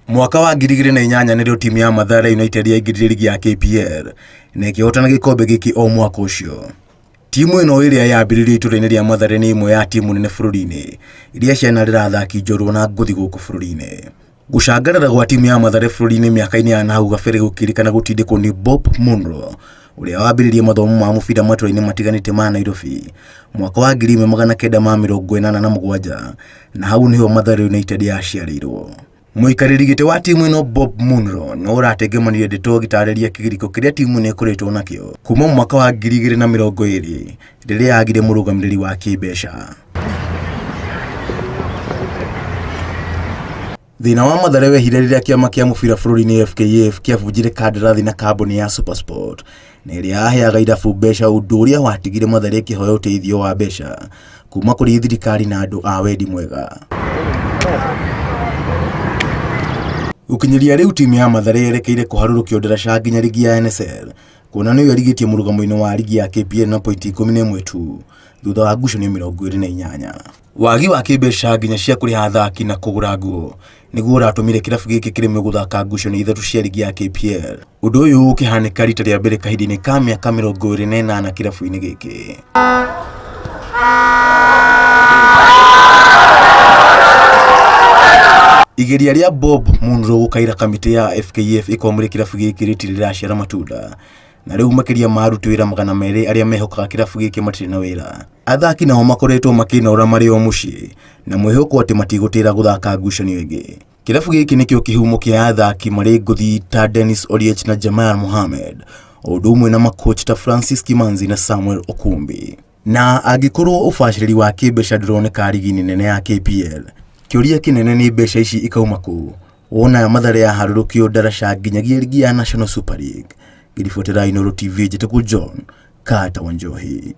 Mwaka wa 2008 nĩrĩo timu ya Mathare United yaingĩrire rigi ya KPL na ĩkĩhotana gĩkombe gĩkĩ o mwaka ũcio. Timu ĩno ĩrĩa yambĩrĩirio itũra-inĩ rĩa Mathare nĩ ĩmwe ya timu nene bũrũri-inĩ iria cianarera athaki njorua na ngũthi gũkũ bũrũri-inĩ. Gũcangarara gwa timu ya Mathare bũrũri-inĩ mĩaka-inĩ ya nahau gabere gũkĩrĩkana gũtindĩkwo nĩ Bob Munro ũrĩa wambĩrĩirie mathomo ma mũbira matũra-inĩ matiganĩte ma Nairobi mwaka wa 1987 na hau nĩho Mathare United yaciarĩirwo. Mũikarĩri gĩtĩ wa timu ĩno Bob Munro nĩ ũratengemanire ndeto agĩtarĩria kĩgirĩko kĩrĩa timu ĩno ĩkoretwo nakĩo kuma mwaka wa 2020 rĩrĩa yagire mũrũgamĩrĩri wa kĩmbeca. Thĩna wa Mathare wehire rĩrĩa kĩama kĩa mũbira bũrũri-inĩ FKF kĩabunjire kandarathi na kambuni ya Supersport na ĩrĩa yaheaga irabu mbeca ũndũ ũrĩa watigire Mathare ĩkĩhoya ũteithio wa mbeca kuma kũrĩ thirikari na andũ a wendi mwega. Gũkinyĩria rĩu timu ya Mathare yerekeire kũharũrũkio ndaraca nginya rigi ya NSL kuona nĩyo ĩrigĩtie mũrũgamo-inĩ wa rigi ya KPL na pointi 11 tu thutha wa ngucanio 28. Wagi wa kĩmbeca nginya cia kũrĩha athaki na kũgũra nguo nĩguo ũratũmire kĩrabu gĩkĩ kĩremwo gũthaka ngucanio ithatũ cia rigi ya KPL. Ũndũ ũyũ ũkĩhanĩka rita rĩa mbere kahinda-inĩ ka mĩaka 28 kĩrabu-inĩ gĩkĩ. Igeria rĩa Bob Munro gũkaira kamĩtĩ ya FKF ĩkwamũre kĩrabu gĩkĩ rĩtirĩ rĩraciara matunda na rĩu makĩria ma aruti wĩra 200 arĩa mehokaga kĩrabu gĩkĩ matirĩ na wĩra. Athaki nao makoretwo makĩnora marĩ o mũciĩ na mwĩhoko atĩ matigũtĩra gũthaka ngucanio ĩngĩ. Kĩrabu gĩkĩ nĩkĩo kĩhumo kĩa athaki marĩ ngũthi ta Dennis Oliech na Jamal Mohamed, o ũndũ ũmwe na makochi ta Francis Kimanzi na Samuel Okumbi. Na angĩkorwo ũbacĩrĩri wa kĩmbeca ndũroneka rigi-inĩ nene ya KPL, kĩũria kĩnene nĩ mbeca ici ikauma kũ? Wona Mathare yaharũrũkio ndaraca nginyagia rigi ya National Super League. Ngĩribotera Inooro TV njĩtagwo John Carter Wanjohi.